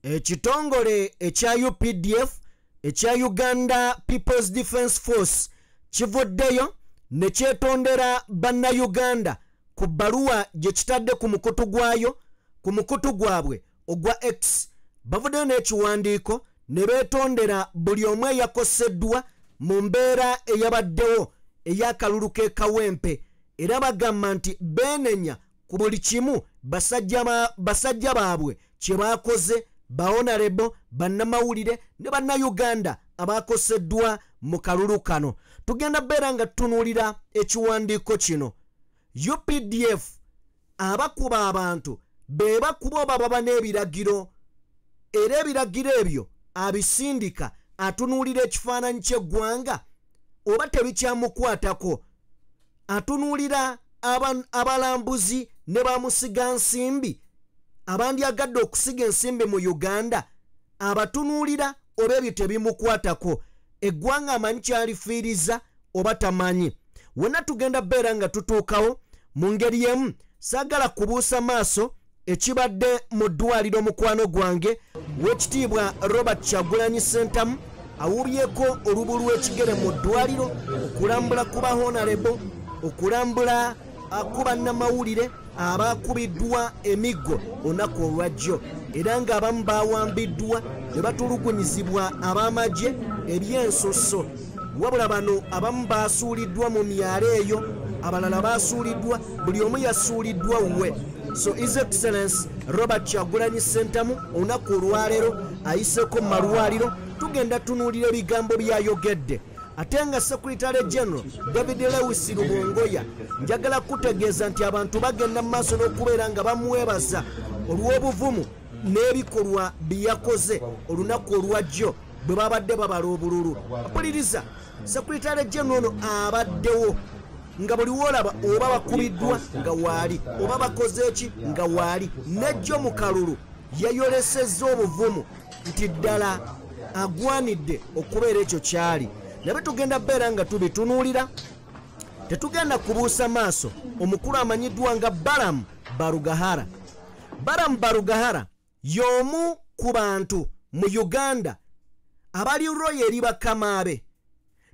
Ekitongole ekya UPDF ekya Uganda People's Defence Force kivuddeyo ne kyetondera bannayuganda ku bbaluwa gye kitadde ku mukutu gwayo, ku mukutu gwabwe ogwa X. Bavuddeyo n'ekiwandiiko ne beetondera buli omu eyakoseddwa mu mbeera eyabaddewo ey'akalulu k'e Kawempe, era bagamba nti beenenya ku buli kimu basajja baabwe kye baakoze, baonarebo, bannamawulire ne bannayuganda abakoseddwa mu kalulu kano. Tugenda beera nga tutunuulira ekiwandiiko kino. UPDF abakuba abantu be bakuba oba baba n'ebiragiro, era ebiragiro ebyo abisindika atunuulira ekifaananyi ky'eggwanga oba tebikyamukwatako, atunuulira abalambuzi ne bamusigansimbi abandyagadde okusiga ensimbi mu Uganda, abatunuulira oba ebyo tebimukwatako, eggwanga amanyi kyalifiiriza oba tamanyi. Wonna tugenda beera nga tutuukawo. Mu ngeri emu saagala kubuusa maaso ekibadde mu ddwaliro mukwano gwange w'ekitiibwa Robert Kyagulanyi Ssentamu awubyeko olubu lw'ekigere mu ddwaliro okulambula ku bahonarebo, okulambula ku bannamawulire abakubiddwa emiggo olunaku olwajjo, era ng'abamu bawambiddwa ne batulugunyizibwa ab'amagye ebyensoso. Wabula bano abamu basuuliddwa mu myalo eyo, abalala basuuliddwa, buli omu yasuuliddwa wuwe. So His Excellence Robert Kyagulanyi Ssentamu olunaku olwaleero ayiseeko mu malwaliro, tugenda tunuulira ebigambo by'ayogedde. Ate nga Secretary General David Lewis Rubongoya, njagala kutegeeza nti abantu bagenda mu maaso n'okubeera nga bamwebaza olw'obuvumu n'ebikolwa bye yakoze olunaku olwajjo bwe babadde babala obululu. Mpuliriza, Secretary General ono abaddewo nga buli woolaba oba bakubiddwa nga waali, oba bakoze eki nga waali. Nejjo mu kalulu yayolesezza obuvumu nti ddala agwanidde okubeera ekyo kyali. Nabe tugenda beera nga tubitunuulira, tetugenda kubuusa maaso omukulu amanyiddwa nga Balaam Barugahara. Balaam Barugahara y'omu ku bantu mu Uganda abali royo eri bakamaabe,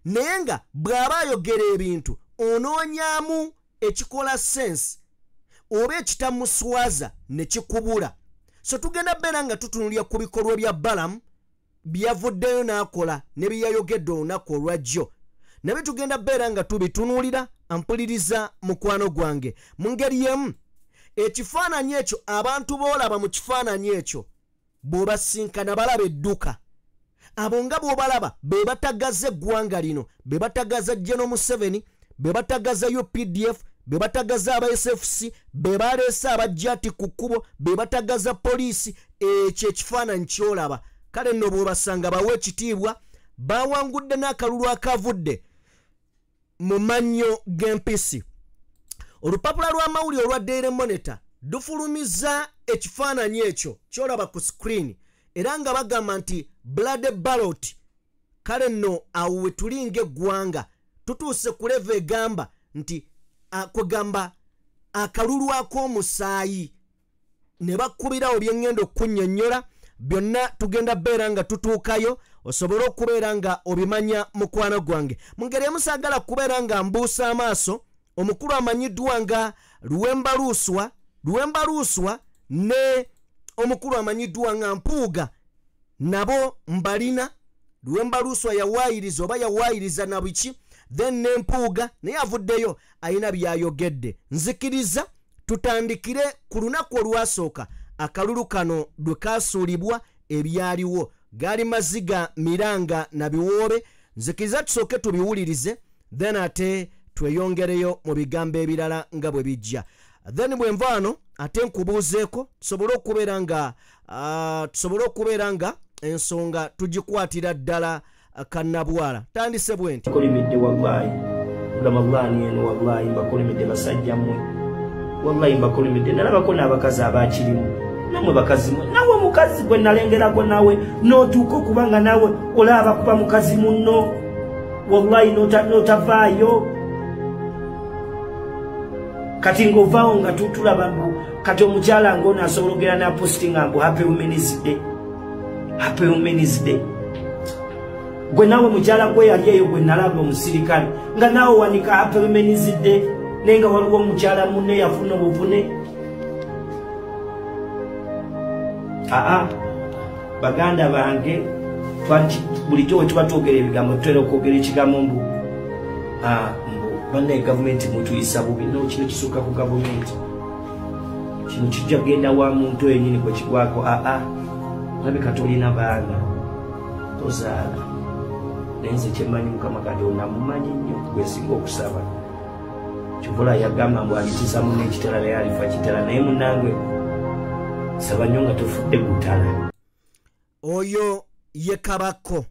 naye nga bw'aba ayogera ebintu onoonyaamu ekikola sense oba ekitamuswaza ne kikubula. So tugenda beera nga tutunuulira ku bikolwa bya Balaam byavuddeyo n'akola ne bye yayogedde olunaku olwajjo. Nabe tugenda beera nga tubitunuulira. Ampuliriza mukwano gwange, mu ngeri emu ekifaananyi ekyo abantu boolaba mu kifaananyi ekyo bw'obasinkana balaba edduka, abo nga bw'obalaba be batagaza eggwanga lino, be batagaza General Museveni, be batagaza UPDF, be batagaza aba SFC, be baleese abajjati ku kkubo, be batagaza poliisi. Ekyo ekifaananyi ky'olaba. Kale nno bw'obasanga bawe ekitiibwa, bawangudde n'akalulu akavudde mu mannyo g'empisi. Olupapula lw'amawulire olwa Daily Monitor lufulumizza ekifaananyi ekyo ky'olaba ku screen, era nga bagamba nti blood ballot. Kale nno awo we tuli ng'eggwanga tutuuse ku level egamba nti kwegamba akalulu ak'omusaayi ne bakubirawo bye ŋŋenda okunnyonnyola byonna. Tugenda beera nga tutuukayo osobole okubeera nga obimanya mukwano gwange. Mu ngeri emu saagala kubeera nga mbuusa amaaso omukulu amanyiddwa nga Luwemba Luswa, Luwemba Luswa ne omukulu amanyiddwa nga Mpuuga, nabo mbalina. Luwemba Luswa yawaayiriza oba yawaayiriza na biki, then ne Mpuuga naye avuddeyo alina by'ayogedde. Nzikiriza tutandikire ku lunaku olwasooka akalulu kano lwe kaasuulibwa, ebyaliwo gaali maziga miranga na biwoobe. Nzikiriza tusooke tubiwulirize, then ate tweyongereyo mu bigambo ebirala nga bwe bijja. Then bwe nva wano ate nkubuuzeeko tusobole okubeera nga ensonga tugikwatira ddala kannabwala. Tandise bwe nti Mbakolimidde wallahi, Ramadhaani eno wallahi mbakolimidde basajja mmwe, wallahi mbakolimidde. Nalabako n'abakazi abakirimu, nammwe bakazi mmwe, nawe mukazi gwe nalengerako nawe n'otuuka okuba nga nawe olaba kuba mukazi munno, wallahi n'otavaayo. Kati ng'ovaawo nga tulaba mbu kati omukyala ng'ono asobola okugenda n'apositinga mbu happy women's day. Happy Women's Day. Gwe naawe mukyala gwe yali eyo gwe nalaba omusirikale nga naawe wanika Happy Women's Day, naye nga waliwo omukyala munne yafuna obuvune. Aa, baganda bange, bulijjo we tuba twogera ebigambo tutera okwogera ekigambo mbu bannaye gavumenti mutuyisa bubi. No, kino kisukka ku gavumenti, kino kijja kugenda wa muntu yennyini gwe kigwako. Aa, olabika tolina baana, tozaala. Naye nze kyemmanyi Mukama Katonda mumanyi nnyo, gwe nsinga okusaba. Kivula yagamba mbu alitiza munne ekitala naye alifa kitala, naye munnange saba nnyo nga tofudde gutala. Oyo ye Kabako.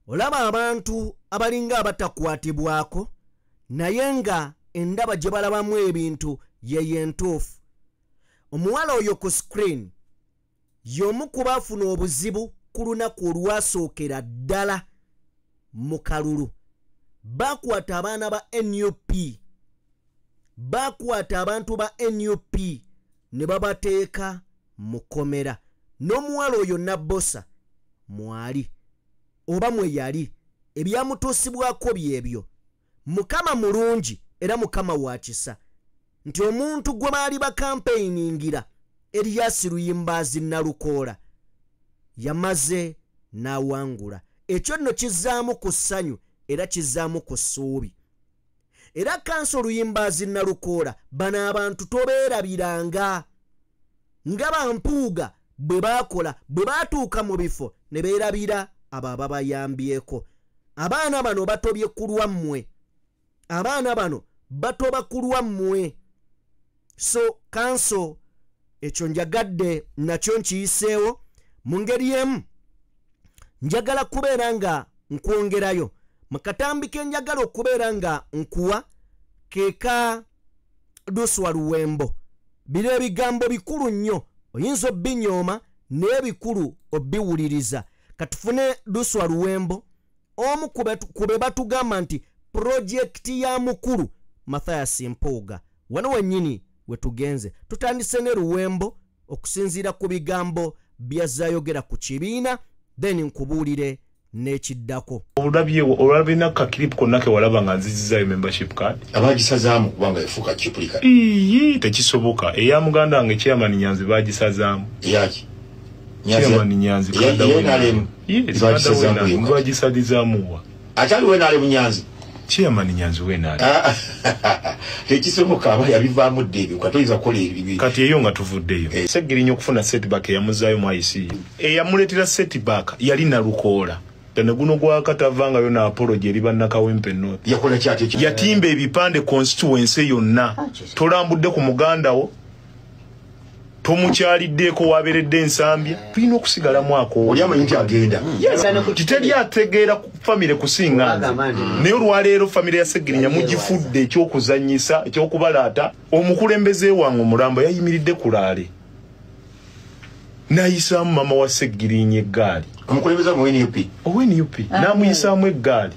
Olaba abantu abalinga abatakwatibwako naye nga endaba gye balabamu ebintu ye entuufu. Omuwala oyo ku screen y'omu ku baafuna obuzibu ku lunaku olwasookera ddala mu kalulu. Baakwata abaana ba NUP, baakwata abantu ba NUP ne babateeka mu kkomera. N'omuwala oyo Nabbosa mwali oba mwe yali, ebyamutuusibwako byebyo. Mukama mulungi era Mukama wa kisa nti omuntu gwe baali bakampeiningira Erias Luyimbazi Nalukoola yamaze n'awangula. Ekyo nno kizzaamu ku ssanyu era kizzaamu ku ssuubi. Era Kanso Luyimbazi Nalukoola, bano abantu tobeerabiranga nga bampuuga bwe baakola, bwe baatuuka mu bifo ne beerabira abo ababayambyeko. Abaana bano batobye ku lwammwe, abaana bano batoba ku lwammwe. So Kanso ekyo njagadde nakyo nkiyiseewo. Mu ngeri emu njagala kubeera nga nkwongerayo mu katambi ke njagala okubeera nga nkuwa keeka Luswa Luwembo. Bino ebigambo bikulu nnyo, oyinza obbinyooma n'ebikulu obbiwuliriza. Katufune Luswa Luwembo, omu ku be batugamba nti pulojekiti ya mukulu Mathias Mpuuga. Wano wennyini we tugenze tutandise ne Luwembo okusinziira ku bigambo byazayogera ku kibiina, then nkubuulire n'ekiddako. Olabye olabye ka clip konna ke walaba nga nzizizaayo membership card abagisazaamu kubanga efuuka kipulika. Ii, tekisoboka. Eya muganda wange Chairman Nyanzi bagisazaamu. Eyaki? Chairman Nyanzi bagisalizaamu wa? Akyali wenaalemu Nyanzi? Chairman Nyanzi wenaali. Tekisoboka, aba yabivaamu dda ebyo, katoyinza kukola ebibi. Kati eyo nga tuvuddeyo. Ssegirinya okufuna setback eyamuzaayo mu ICU. Eyamuleetera setback yali Nalukoola. Ne guno gwakatavangayo na apology eri bannakawempe North. Yakola ki ate? Yatimba ebipande constituency yonna. Tolambudde ku muganda wo, tomukyaliddeeko wabeeredde Ensambya. Tulina okusigalamu ako. Oli amanyi nti agenda. Kiteri ategeera famire kusinga nze. Naye olwaleero famire ya Ssegirinya mugifudde ekyokuzannyisa, ekyokubalaata. Omukulembeze wange omulambo yayimiridde ku laale n'ayisaamu mama wa Ssegirinya eggaali. Omukulembeze wa NUP? Owa NUP n'amuyisaamu eggaali.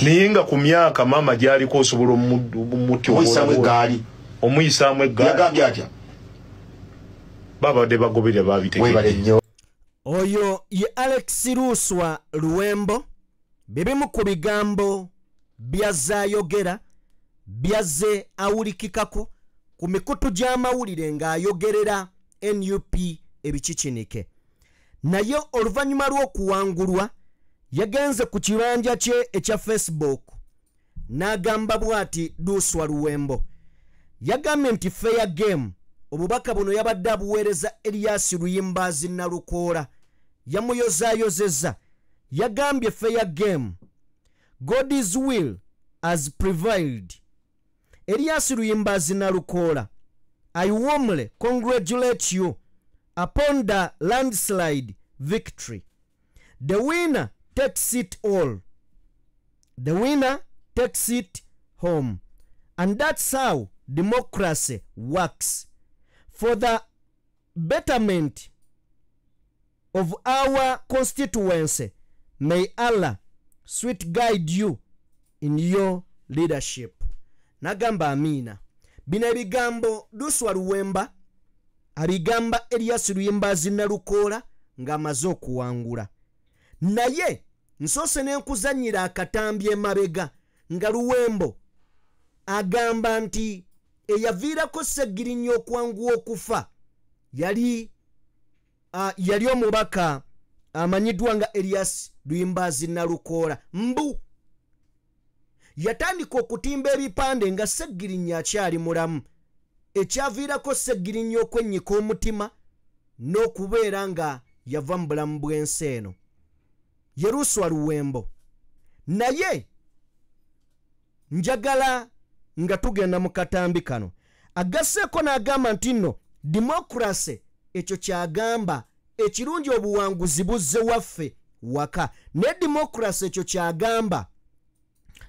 Naye nga ku myaka maama gy'aliko osobola omuyisaamu eggaali. Omuyisaamu eggaali. Yagambye atya? Babadde bagoberera babitegedde. Oyo ye Alex Luswa Luwembo. Bibimu ku bigambo byazayogera byazze awulikikako ku mikutu gy'amawulire ng'ayogerera NUP ebikikinike. Naye oluvannyuma lw'okuwangulwa yagenze ku kibanja kye ekya Facebook n'agamba bw'ati Luswa Luwembo. Yagambye nti fair game. Obubaka buno yabadde abuweereza Erias Luyimbazi Nalukoola, yamuyozaayozezza. Yagambye fair game, God's will has prevailed. Erias Luyimbazi Nalukoola, I warmly congratulate you upon the landslide victory. The winner takes it all. The winner takes it home. And that's how democracy works. For the betterment of our constituency, may Allah sweet guide you in your leadership. Nagamba amina. Bino ebigambo Luswa Luwemba abigamba Erias Luyimbazi Nalukoola ng'amaze okuwangula. Naye nsoose ne nkuzannyira akatambi emabega nga Luwembo agamba nti eyaviirako Ssegirinya okwanguwa okufa yali omubaka amanyiddwa nga Erias Luyimbazi Nalukoola. Mbu yatandika okutimba ebipande nga Ssegirinya akyali mulamu, ekyaviirako Ssegirinya okwennyika omutima n'okubeera nga yava mu bulamu bw'ensi eno. Yeruswa Luwembo. Naye njagala nga tugenda mu katambi kano agasseeko n'agamba nti nno democracy ekyo kyagamba ekirungi obuwanguzi buzze waffe waka. Ne democracy ekyo kyagamba.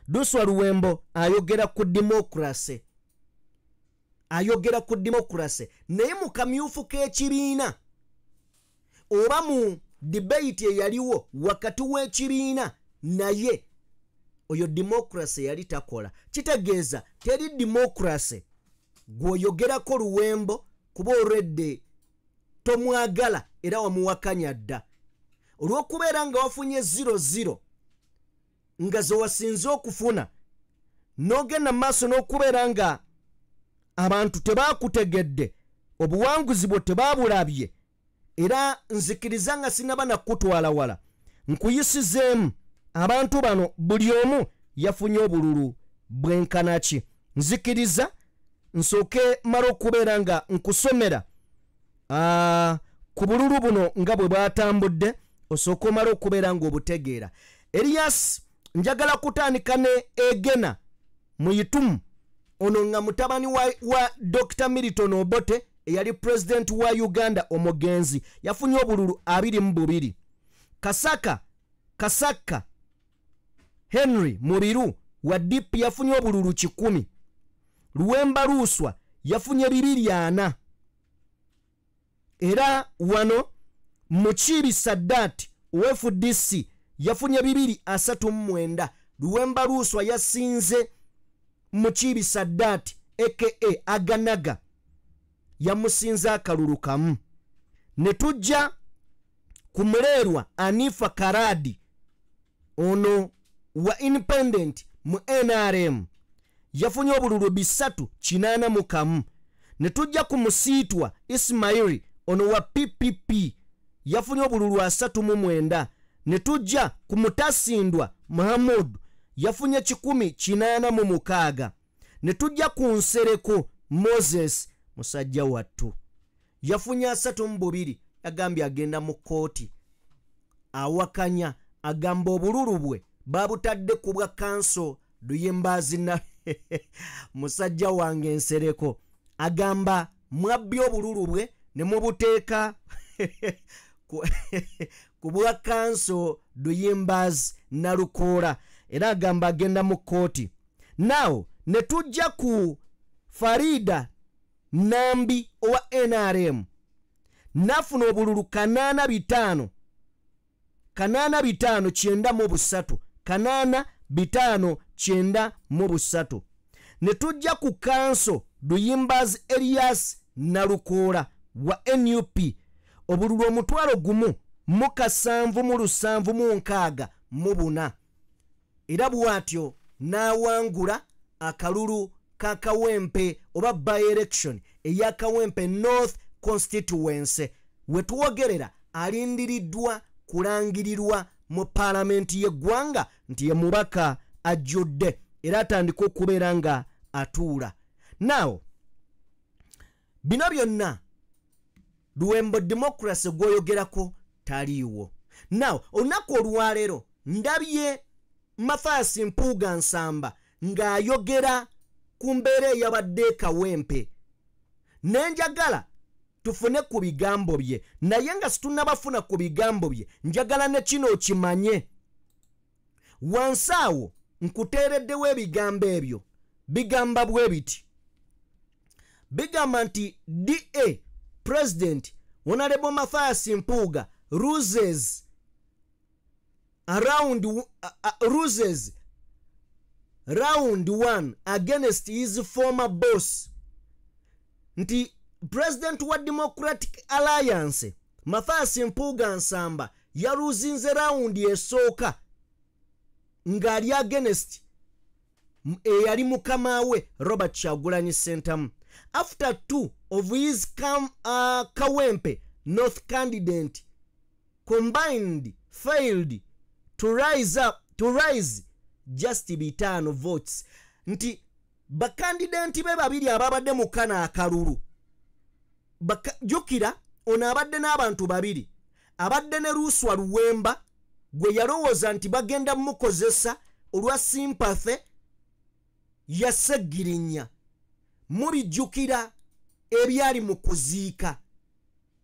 Luswa Luwembo ayogera ku democracy, ayogera ku democracy naye mu kamyufu k'ekibiina oba mu debate eyaliwo wakati w'ekibiina naye oyo democracy yali takola. Kitegeeza teri democracy gw'oyogerako Luwembo kuba olwedde tomwagala era wamuwakanya dda. Olw'okubeera nga wafunye 0-0 nga ze wasinze okufuna n'ogenda mu maaso n'okubeera nga abantu tebakutegedde, obuwanguzi bwo tebabulabye, era nzikiriza nga sinaba nakutwala wala nkuyisizeemu abantu bano buli omu yafunye obululu bwenkana ki. Nzikiriza nsooke mala okubeera nga nkusomera ku bululu buno nga bwe bwatambudde, osooke omala okubeera ng'obutegeera. Erias njagala kutandika ne Egena Muyitumu, ono nga mutabani wa Dr. Milton Obote eyali president wa Uganda omugenzi, yafunye obululu 22. Kasaka Henry Mubiru wa DP yafunye obululu 100. Luwemba Luswa yafunye 204. Era wano Mukiibi Sadat wa FDC yafunye 239. Luwemba Luswa yasinze Mukiibi Sadat aka Aganaga, yamusinza akalulu kamu. Ne tujja ku Mulerwa Anifa Karadi, ono wa independent mu NRM, yafunye obululu 381. Ne tujja ku Musiitwa Ismaili, ono wa PPP, yafunye obululu 39. Ne tujja ku Mutasindwa Muhammad, yafunye 186. Ne tujja ku Nsereko Moses musajja wattu, yafunye 32. Yagambye agenda mu kkooti awakanya, agamba obululu bwe babutadde ku bwa kanso Luyimbazi na musajja wange Nsereko agamba mwabbye obululu bwe ne mubuteeka ku bwa kanso Luyimbazi Nalukoola, era agamba agenda mu kkooti. Now ne tujja ku Farida Nambi owa NRM, nafuna obululu 85 85 93 85 93. Ne tujja ku kanso Luyimbazi Elias Nalukoola wa NUP, obululu 1,776. Era bw'atyo n'awangula akalulu ka Kawempe oba by election eya Kawempe North Constituency. Wetuwogerera alindiriddwa kulangirirwa mu paalamenti y'eggwanga nti ye mubaka ajjudde era atandika okubeera nga atuula. Now bino byonna Luwembo democracy gw'oyogerako taliiwo. Now olunaku olwaleero ndabye Mathias Mpuuga Nsamba ng'ayogera ku mbeera eyabadde e Kawempe, ne njagala tufune ku bigambo bye, naye nga situnnabafuna ku bigambo bye njagala ne kino okimanye. Wansi awo nkuteereddewo ebigambo ebyo, bigamba bwe biti. Bigamba nti DA President Honorable Mathias Mpuuga loses round 1 against his former boss. Nti President wa Democratic Alliance Mathias Mpuuga Nsamba yaluzinze rawundi esooka ng'ali against eyali mukama we Robert Kyagulanyi Ssentamu. After 2 of his Kawempe North candidate combined failed to rise just 5 votes. Nti bakandidenti be babiri ababadde mu kana akalulu. Jjukira ono abadde n'abantu babiri, abadde ne Luswa Luwemba gwe yalowooza nti bagenda mukozesa olwa sympathy ya Ssegirinya. Mubijjukira ebyali mu kuziika,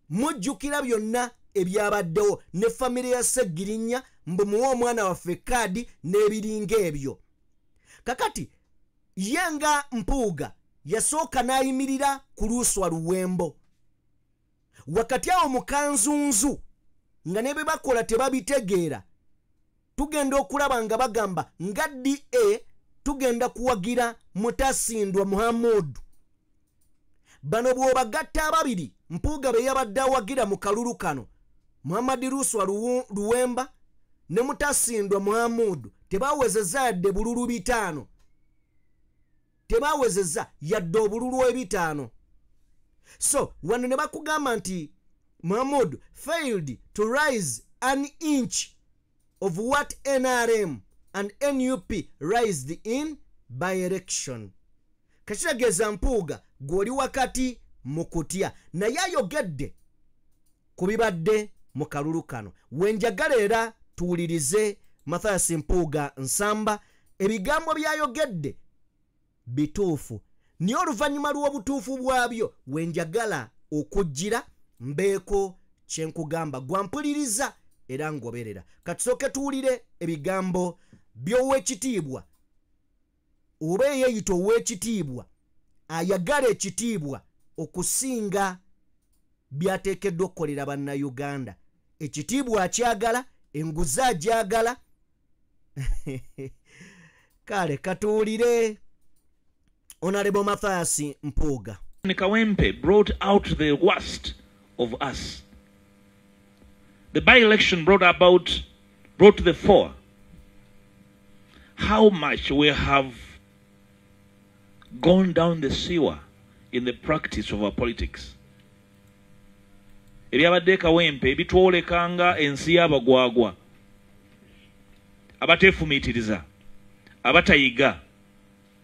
mujjukira byonna ebyabaddewo ne famire ya Ssegirinya mbu muwe omwana waffe kaadi n'ebiringa ebyo. Kakati ye nga Mpuuga yasooka n'ayimirira ku Luswa Luwembo. Wakati awo mu kanzunzu nga ne bye bakola tebabitegeera, tugenda okulaba nga bagamba nga DA tugenda kuwagira Mutasindwa Muhammad. Bano bw'obagatta ababiri Mpuuga be yabadde awagira mu kalulu kano, Muhammad Luswa Luwemba ne Mutasindwa Muhammad, tebawezezza yadde bululu 5, tebawezezza yadde obululu 5. So wano ne bakugamba nti Muhammad failed to rise an inch of what NRM and NUP raised in by-election. Kakitegeeza Mpuuga gw'oli wakati mu kutya, naye ayogedde ku bibadde mu kalulu kano. Wenjagala era tuwulirize Mathias Mpuuga Nsamba, ebigambo by'ayogedde bituufu, naye oluvannyuma lw'obutuufu bwabyo wenjagala okujjira mbeeko kye nkugamba. Gwampuliriza era ngoberera. Katusooke tuwulire ebigambo by'owekitiibwa oba eyeeyita owekitiibwa ayagala ekitiibwa okusinga by'ateekeddwa okukolera bannayuganda. Ekitiibwa akyagala, enguzi agyagala. Kale katuwulire Honorable Mathias Mpuuga. Kawempe brought out the worst of us. The by-election brought to the fore how much we have gone down the sewer in the practice of our politics. Ebyabadde Kawempe ebitwolekanga ensi y'abagwagwa, abateefumiitiriza, abatayiga,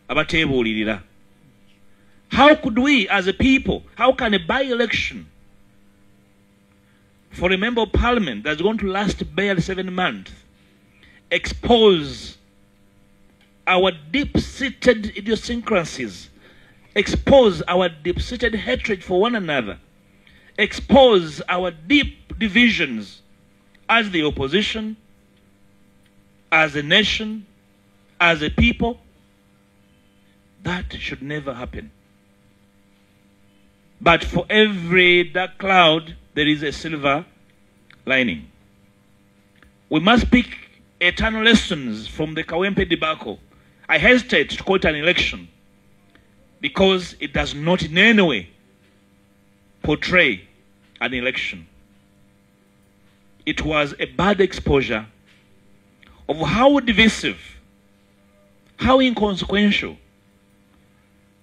abateebuulirira. How could we as a people, how can a by-election for a member of parliament that's going to last barely 7 months expose our deep-seated idiosyncrasies, expose our deep-seated hatred for one another, expose our deep divisions as the opposition, as a nation, as a people? That should never happen. But for every dark cloud, there is a silver lining. We must pick eternal lessons from the Kawempe debacle. I hesitate to call it an election because it does not in any way portray an election. It was a bad exposure of how divisive, how inconsequential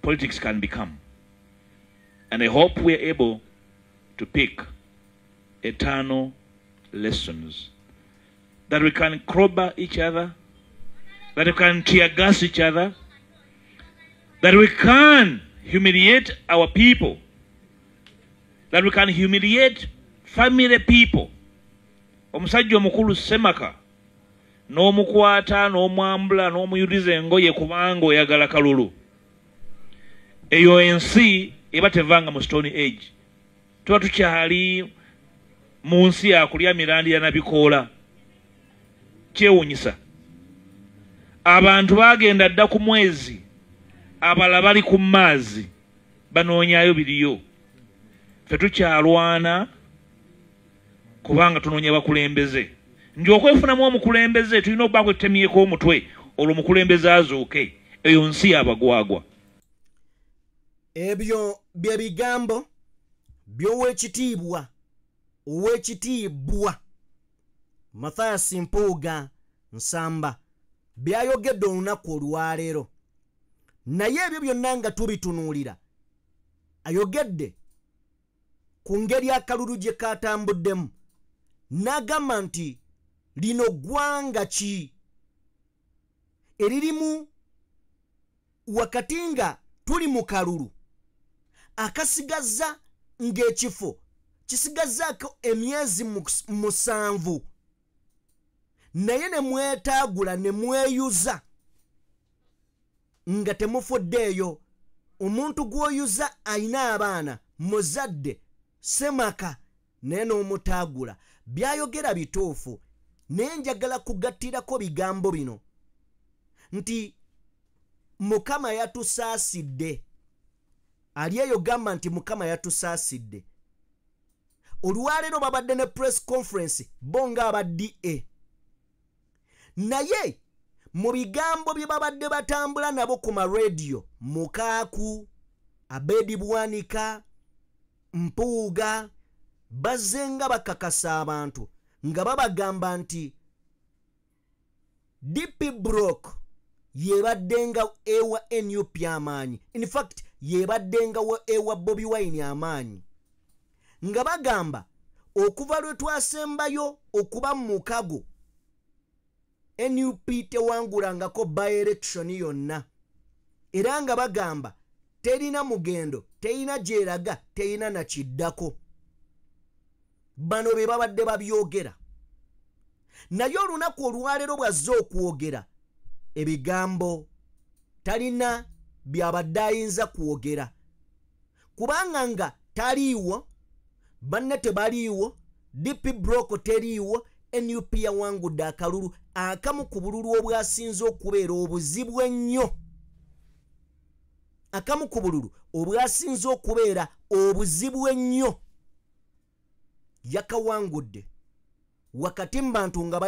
politics can become. And I hope we are able to pick eternal lessons, that we can crowbar each other, that we can tear gas each other, that we can humiliate our people, that we can humiliate family people. Omusajja omukulu Ssemaka n'omukwata n'omwambula n'omuyuliza engoye kubanga oyagala kalulu. Eyo ensi eba tevanga mu Stone Age. Tuba tukyali mu nsi ya kulya mirandira na bikoola. Kyewuunyisa. Abantu bagenda dda ku mwezi, abalala bali ku maazi, banoonyayo biriyo. Ffe tukyalwana kubanga tunoonya bakulembeze. Nti okwefunamu omukulembeze tulina okubaako tutemyeko omutwe olwo omukulembeze azuuke. Eyo nsi y'abagwagwa. Ebyo bye bigambo by'owekitiibwa ow'ekitiibwa Mathias Mpuuga Nsamba byayogedde olunaku olwaleero. Naye ebyo byonna nga tubitunuulira, ayogedde ku ngeri akalulu gye katambuddemu, n'agamba nti lino ggwanga ki eririmu wakati nga tuli mu kalulu akasigazza ng'ekifo kisigazzaako emyezi 7, naye ne mwetaagula ne mweyuza nga temufuddeeyo. Omuntu gw'oyuza ayina abaana, muzadde, semaka, naye n'omutaagula. Byayogera bituufu, naye njagala kugattirako bigambo bino nti Mukama yatusaasidde. Ali eyo gamba nti Mukama yatusaasidde. Olwaleero babadde ne press conference bo nga aba DA, naye mu bigambo bye babadde batambula nabo ku marediyo, Mukaaku, Abedi Bwanika, Mpuuga, bazze nga bakakasa abantu nga babagamba nti DP Brock yebaddenga ewa NUP amaanyi, in fact yebaddenga ewa Bobi Wine amaanyi, nga bagamba okuva lwe twasembayo okuba mu mukago NUP tewangulangako by-election yonna, era nga bagamba terina mugendo, terina gyeraga, terina nakiddako. Bano be babadde babyogera. Naye olunaku olwaleero bw'azze okwogera ebigambo talina byabadde ayinza kwogera, kubanga nga taliiwo, banne tebaliiwo, DP Brock teriiwo. NUP yawangudde akalulu akamu ku bululu obwasinze okubeera obuzibu ennyo, akamu ku bululu obwasinze okubeera obuzibu ennyo yakawangudde wakati mu bantu nga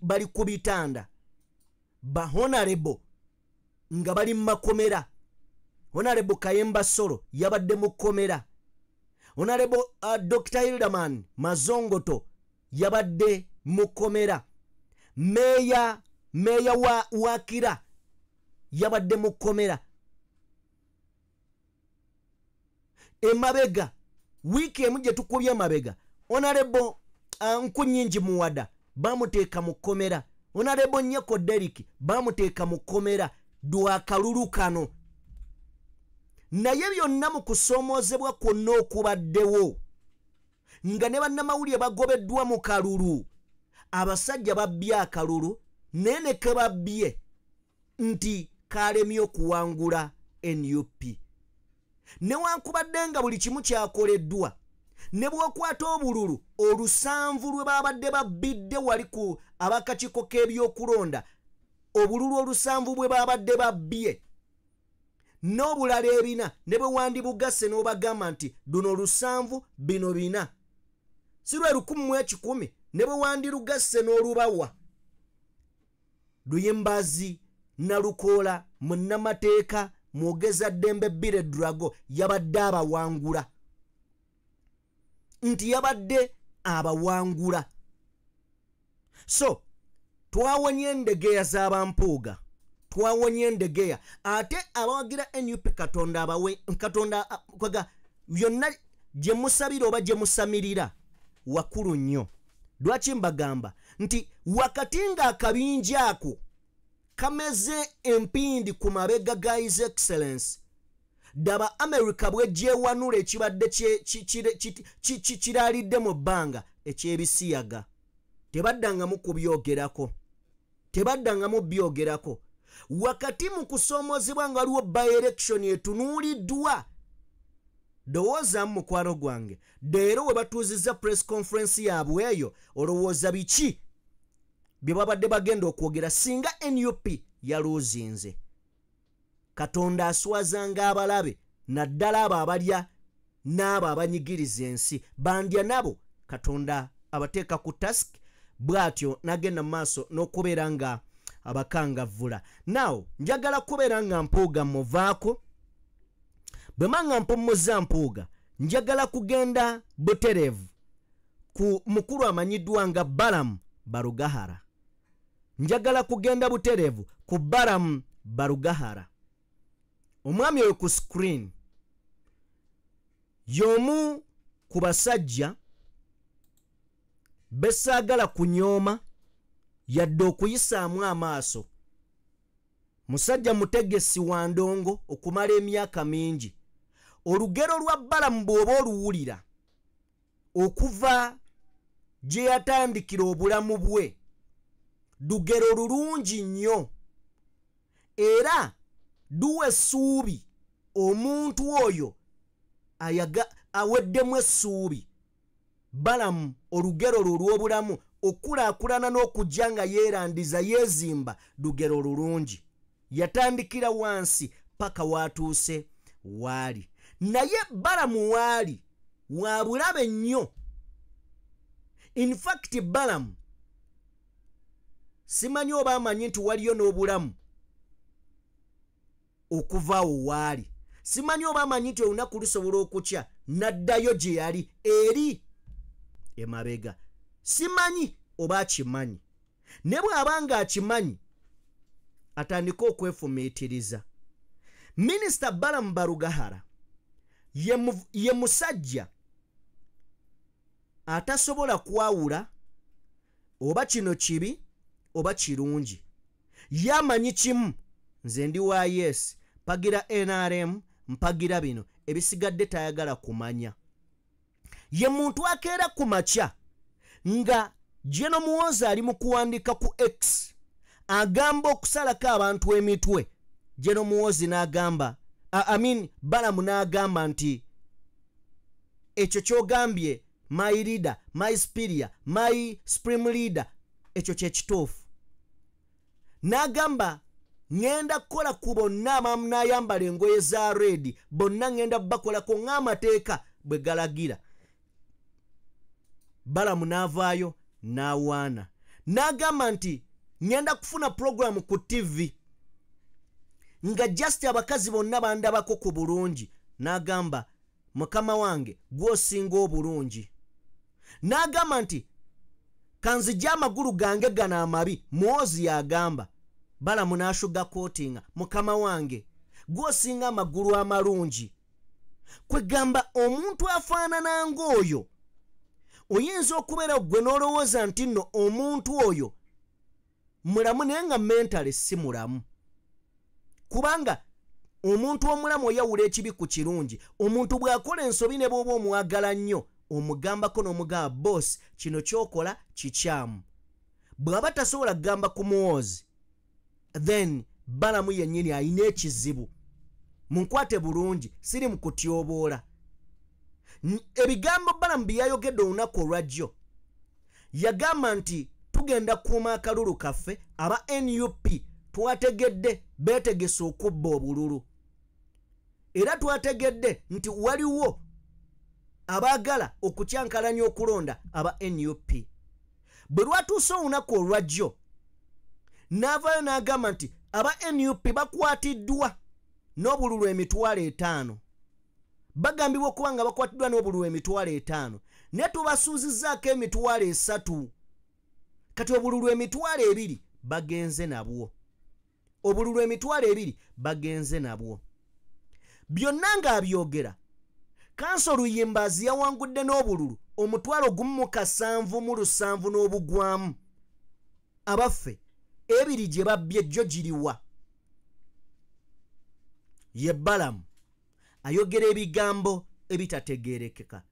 bali ku bitanda, ba honorable nga bali mu makomera. Honorable Kayemba Solo yabadde mu kkomera, Honorable Dr. Hilderman Mazongoto yabadde mu kkomera, meeya wa Wakira yabadde mu kkomera. Emabega wiiki emu gye tukubye emabega, Honorable Nkunyingi Muwada bamuteeka mu kkomera, Honorable Nyeko Derrick bamuteeka mu kkomera lwakalulu kano. Naye byonna mu kusoomoozebwa kwonna okubaddewo, nga ne bannamawulire bagobeddwa mu kalulu, abasajja babbye akalulu, naye ne ke babbye nti kalemye okuwangula NUP. Newankubadde nga buli kimu kyakoleddwa, ne bw'okwata obululu olusanvu lwe babadde babbidde wali ku abakakiiko k'ebyokulonda, obululu olusanvu bwe babadde babbye n'obulala ebina, ne bwe wandibugase n'obagamba nti luno olusanvu bino bina, si lwe 1,100, ne bwe wandirugasse n'olubawa. Luyimbazi Nalukoola munnamateeka mwogeza ddembe Billy Drago yabadde abawangula, nti yabadde abawangula. So twawonye endegeya z'abampuuga, twawonye endegeya. Ate abawagira NUP Katonda abawe, Katonda kwaga byonna gye musabira oba gye musamirira wakulu nnyo. Lwaki mbagamba nti wakati ng'akabinja ako kameze empindi ku mabega ga His Excellence, ddaba America bw'egyewanula ekibadde kiraalidde mu bbanga eky'ebisiyaga, tebaddangamu kubyogerako, tebaddangamu byogerako. Wakati mu kusoomoozebwa nga waliwo by-election etunuuliddwa, Ndowooza mukwano gwange leero we batuuzizza press conference yaabwe eyo, olowooza biki bye babadde bagenda okwogera singa NUP yaluuzinze? Katonda aswazanga abalabe, naddala abo abalya n'abo abanyigiriza ensi, bandya nabo Katonda abateeka ku task, bw'atyo n'agenda mu maaso n'okubeera nga abakangavvula. Now njagala kubeera nga Mpuuga muvaako, bwe manga mpummuza Mpuuga, njagala kugenda butereevu ku mukulu amanyiddwa nga Balaam Barugahara. Njagala kugenda butereevu ku Balaam Barugahara. Omwami oyo ku screen y'omu ku basajja besaagala kunyooma yadde okuyisaamu amaaso. Musajja mutegesi wa ndongo okumala emyaka mingi. Olugero lwa Balaam bw'oba oluwulira okuva gye yatandikira obulamu bwe, lugero lulungi nnyo era duwa essuubi omuntu oyo aweddemu essuubi. Balaam olugero lwe olw'obulamu okulaakulana n'okujja nga yeerandiza yeezimba lugero lulungi. Yatandikira wansi paka watuuse waali. Naye Balaam waali wa bulabe nnyo. In fact Balaam simanyi oba amanyi nti waliyo n'obulamu okuva awo waali. Simanyi oba amanyi nti olunaku lusobola okukya n'addayo gye yali eri emabega. Simanyi oba akimanyi. Ne bw'aba ng'akimanyi atandike okwefumiitiriza. Minisita Balaam Barugahara ye musajja atasobola kwawula oba kino kibi oba kirungi. Yamanyi kimu, nze ndi wa yes, mpagira NRM, mpagira bino, ebisigadde tayagala kumanya. Ye muntu akeera ku makya nga General Muhoozi ali mu kuwandika ku X agamba okusalako abantu emitwe. General Muhoozi n'agamba, Balaam n'agamba nti ekyo ky'ogambye my leader, my superior, my supreme leader, ekyo kye kituufu. N'agamba ŋŋenda kukola ku bonna abamunaayambala engoye za red, bonna ŋŋenda bakolako ng'amateeka bwe galagira. Balaam n'avaayo n'awaana n'agamba nti ŋŋenda kufuna puroguramu ku TV nga just abakazi bonna bandabako ku bulungi. N'agamba mukama wange gw'osinga obulungi. N'agamba nti kanzijje amagulu gange gano amabi. Muhoozi yagamba. Balaam n'ashuga kootinga mukama wange gw'osinga amagulu amalungi. Kwegamba omuntu afaanana ng'oyo oyinza okubeera gwe n'olowooza nti nno omuntu oyo mulamu, naye nga mentale si mulamu. Kubanga omuntu omulamu oyawula ekibi ku kirungi. Omuntu bw'akola ensobi ne bw'oba omwagala nnyo omugambako n'omugamba boss kino ky'okola kikyamu. Bw'aba tasobola kugamba ku Muhoozi, then Balaam yennyini alina ekizibu. Munkwate bulungi, siri mu kutyoboola. Ebigambo Balaam bye yayogedde olunaku olwajjo, yagamba nti tugenda kukuuma akalulu kaffe. Aba NUP twategedde beetegese okubba obululu, era twategedde nti waliwo abaagala okukyankalanya okulonda aba NUP. Bwe lwatuuse olunaku olwajjo n'avaayo n'agamba nti aba NUP bakwatiddwa n'obululu 50,000. Bagambibwa okuba nga bakwatiddwa n'obululu 50,000, naye tubasuuzizzaako 30,000. Kati obululu 20,000 bagenze nabwo. Obululu 20,000 bagenze nabwo. Byonna ng'abyogera, Kanso Luyimbazi yawangudde n'obululu 1,777 n'obugwamu. Abaffe ebiri gye babbye jjo giriwa? Ye Balaam ayogera ebigambo ebitategeerekeka.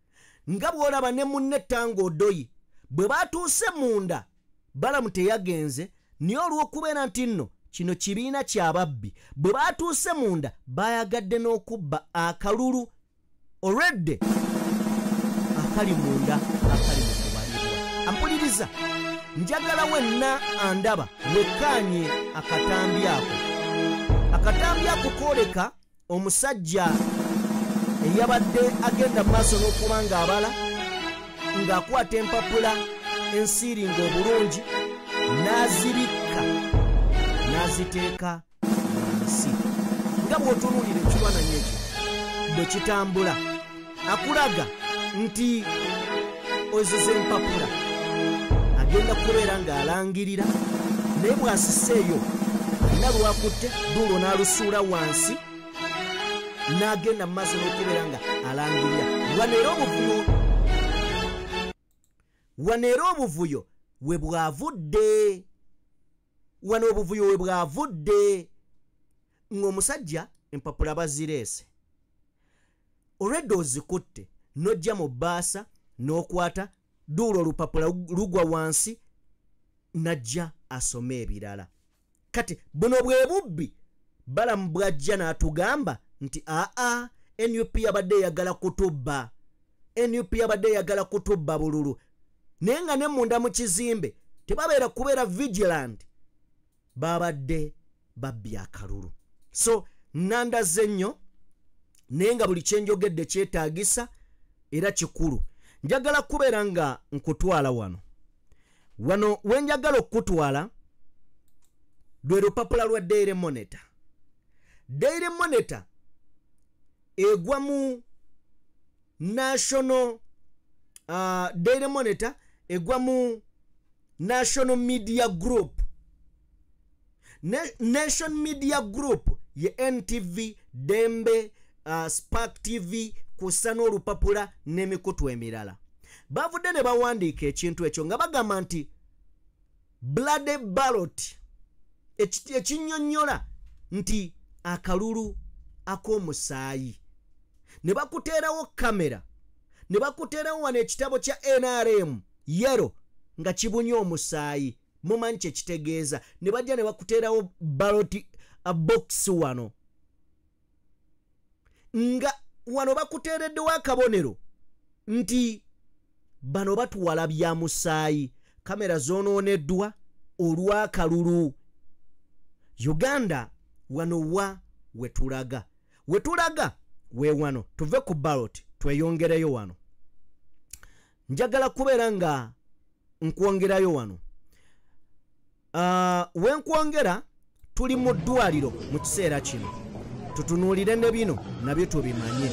Nga bw'olaba ne munne Tanga Odoi bwe batuuse munda, Balaam teyagenze, naye olw'okubeera nti nno kino kibiina ky'ababbi, bwe batuuse munda bayagadde n'okubba akalulu olwedde akali munda akali mu kubalibwa. Ampuliriza, njagala wenna andaba wekkaanye akatambi ako. Akatambi ako kooleka omusajja eyabadde agenda mu maaso n'okuba ng'abala ng'akwata empapula ensiiringa obulungi n'azibikka n'aziteeka wansi. Nga bw'otunuulira ekifaananyi ekyo bwe kitambula, akulaga nti Ozo z'empapula agenda kubeera ng'alangirira, naye bw'asiseeyo alina lwakutte duulo n'alusuula wansi n'agenda mu maaso n'okubeera nga alangirira. Wano era obuvuyo we bwavudde, wano obuvuyo we bwavudde ng'omusajja empapula bazireese olwedde ozikutte n'ojja mu bbaasa n'okwata duulo olupapula lugwa wansi n'ajja asome ebirala. Kati buno bwe bubbi Balamu bw'ajja n'atugamba nti aa NUP yabadde eyagala kutubba, NUP yabadde eyagala kutubba bululu, naye nga ne munda mu kizimbe tebabeera kubeera vigilant, babadde babbye akalulu. So nandaze nnyo, naye nga buli kyenjogedde kyetaagisa era kikulu. Njagala kubeera nga nkutwala wano. Wano we njagala okukutwala lwe lupapula lwa Daily Monitor. Daily Monitor egwa mu National Daily Monitor egwa mu National Media Group. Nation Media Group ye NTV, Dembe, Spark TV, kusa n'olupapula n'emikutu emirala. Bavudde ne bawandiika ekintu ekyo nga bagamba nti blood ballot, ekinnyonnyola nti akalulu ak'omusaayi. Ne bakuteerawo kamera, ne bakuteerawo wano ekitabo kya NRM yero nga kibunye omusaayi, mumanyi kye kitegeeza. Ne bajja ne bakuteerawo ballot box wano, nga wano bakuteereddewo akabonero nti bano batuwala bya musaayi, kamera zoonooneddwa olw'akalulu. Uganda wano wa wetulaga, wetulaga we wano. Tuve ku ballot tweyongereyo wano. Njagala kubeera nga nkwongerayo wano. Wenkwongera tuli mu ddwaliro mu kiseera kino, tutunuulire ne bino nabyo tubimanye.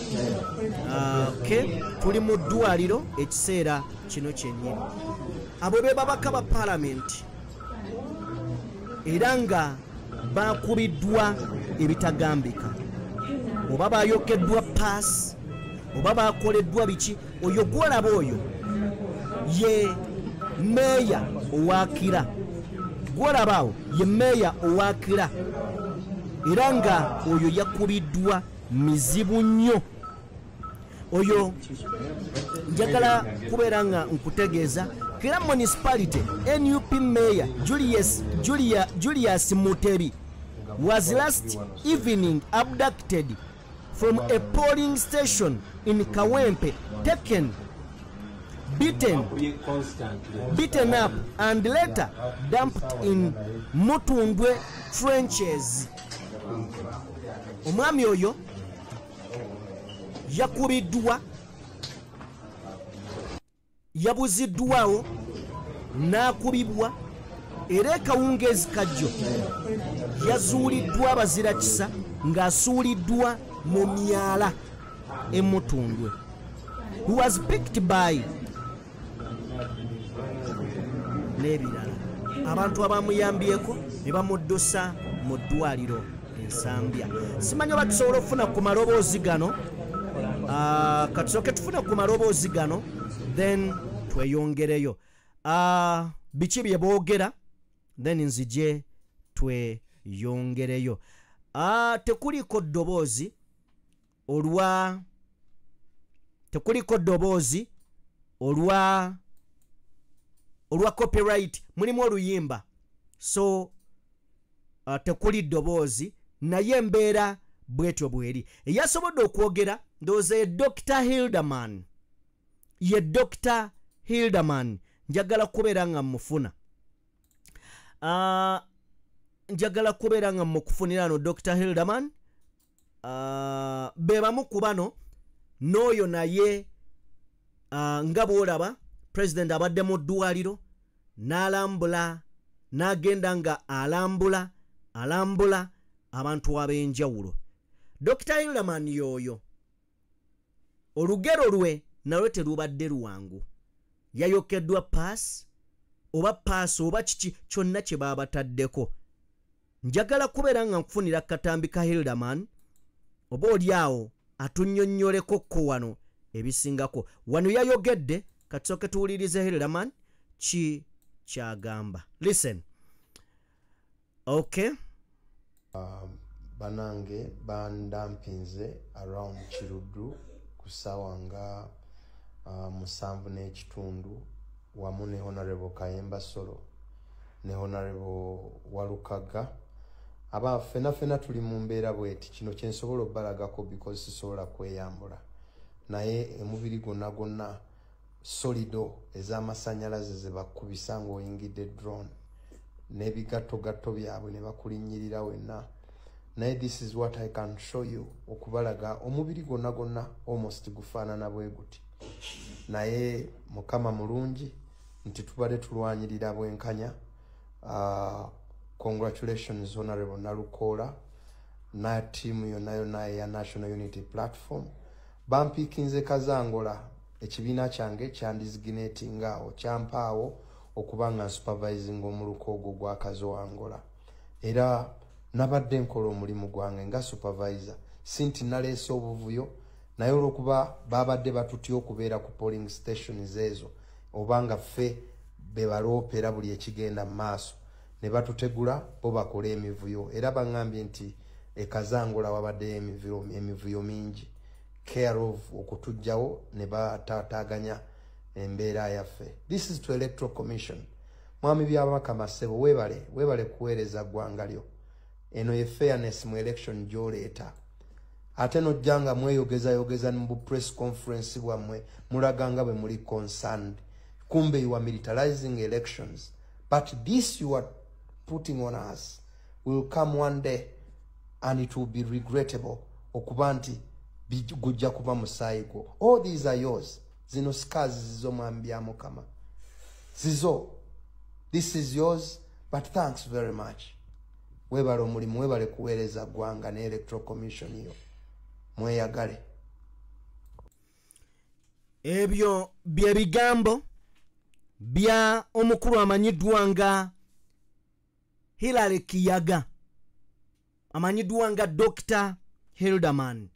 Okay, tuli mu ddwaliro ekiseera kino kyennyini. Abo be babaka ba paalamenti era nga bakubiddwa ebitagambika, oba bayokeddwa paasi, oba bakoleddwa biki. Oyo gw'olaba oyo ye meeya owakira, gw'olaba awo ye meeya owakira, era nga oyo yakubiddwa mizibu nnyo. Oyo njagala kubeera nga nkutegeeza Kira Municipality NUP Mayor Julius Mutebi was last evening abducted from a polling station in Kawempe, taken, beaten up and later dumped in Mutundwe trenches. Omwami oyo yakubiddwa, yabuziddwawo n'akubibwa, era ekawungeezi kajjo yazuuliddwa abazirakisa ng'asuuliddwa mu myala e Mutundwe. He was picked by n'ebirala. Abantu abamuyambyeko ne bamuddusa mu ddwaliro Ensambya. Simanyi oba tusobola okufuna ku maloboozi gano. Katusooke tufune ku maloboozi gano then tweyongereyo. Biki bye boogera then nzije tweyongereyo. Tekuliko ddoboozi olwa olwa copyright, mulimu oluyimba, so tekuli ddoboozi, naye embeera bwetyo bweri. Eyasobodde okwogera ndowooza ye Dr. Hilderman, ye Dr. Hilderman. Njagala kubeera nga mufuna, njagala kubeera nga mukufunira no Dr. Hilderman. Be bamu ku bano n'oyo naye nga bw'olaba president abadde mu ddwaliro n'alambula, n'agenda nga alambula abantu ab'enjawulo. Dr. Hilderman y'oyo olugero lwe nalwo terubadde lwangu. Yayokeddwa pass oba pass oba kiki kyonna kye baabataddeko. Njagala kubeera nga nkufunira katambi ka Hilderman oba oli awo atunnyonnyoleko ko wano ebisingako. Wano yayogedde, katusooke tuwulirize Hilderman ki kyagamba. Listen. Okay. Banange bandampinze around Kiruddu ku ssaawa nga 7:30 wamu ne Honorable Kayemba Solo ne Honorable Walukaga. Aba fena fena tuli mu mbeera bweti. Kino kye nsobola obbalagako because sisobola kweyambula, naye emubiri gwonna gwonna solido ez'amasannyalaze ze bakubisa ng'oyingidde drone n'ebigattogatto byabwe ne bakulinnyirira wenna. Naye this is what I can show you, okubalaga omubiri gwonna gwonna almost gufaanana bwe guti. Naye Mukama mulungi nti tubadde tulwanyirira bwenkanya. Congratulations Honorable Nalukoola na ttiimu yonna yonna eya National Unity Platform. Bampiikinze Kazangola, ekibiina kyange kyandesignatinga awo, kyampaawo okuba nga nsupervising omuluka ogwo gwa Kazo Angola. Era nabadde nkola omulimu gwange nga supervisor, si nti naleese obuvuyo, naye olw'okuba babadde batutya okubeera ku polling stations ezo oba nga ffe be baloopera buli ekigenda mu maaso, ne batutegula bo bakole emivuyo. Era baŋŋambye nti e Kazangola wabaddeyo emivuyo mingi, care of okutuggyawo ne bataataaganya embeera yaffe. This is to Electoral Commission. Mwami Byabakama ssebo, weebale, weebale kuweereza ggwanga lyo. Eno ye fairness mu election gy'oleeta. Ate nojja nga mweyogezayogeza mu press conference bwammwe, mulaga nga bwe muli concerned. Kumbe you are militarizing elections. But this you are putting on us will come one day and it will be regrettable okuba nti gujja kuba musaayi gwo. All these are yours. Zino scars zizo, mwami Byamukama. Zizo. This is yours, but thanks very much. Weebale omulimu, weebale kuweereza ggwanga ne Electoral Commission yo. Mweyagale. Ebyo bye bigambo bya omukulu amanyiddwa nga Hillary Kiyaga, amanyiddwa nga Dr. Hilderman.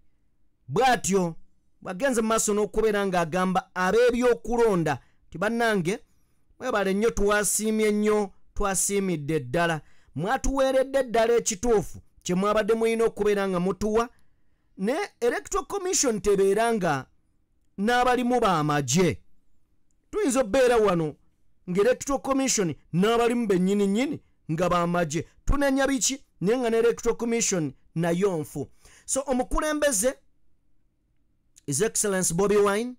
Bw'atyo bwagenze mu maaso n'okubeera ng'agamba ab'ebyokulonda nti bannange mwebale nnyo, twasiimye nnyo, twasiimidde ddala, mwatuweeredde ddala ekituufu kye mwabadde mulina okubeera nga mutuwa. Ne Electoral Commission tebeera nga n'abalimu b'amagye. Tuyinza obbeera wano ng'Electoral Commission n'abalimu bennyini nnyini nga b'amagye, tunenya biki, naye nga ne Electoral Commission nayo nfu. So omukulembeze His Excellence Bobi Wine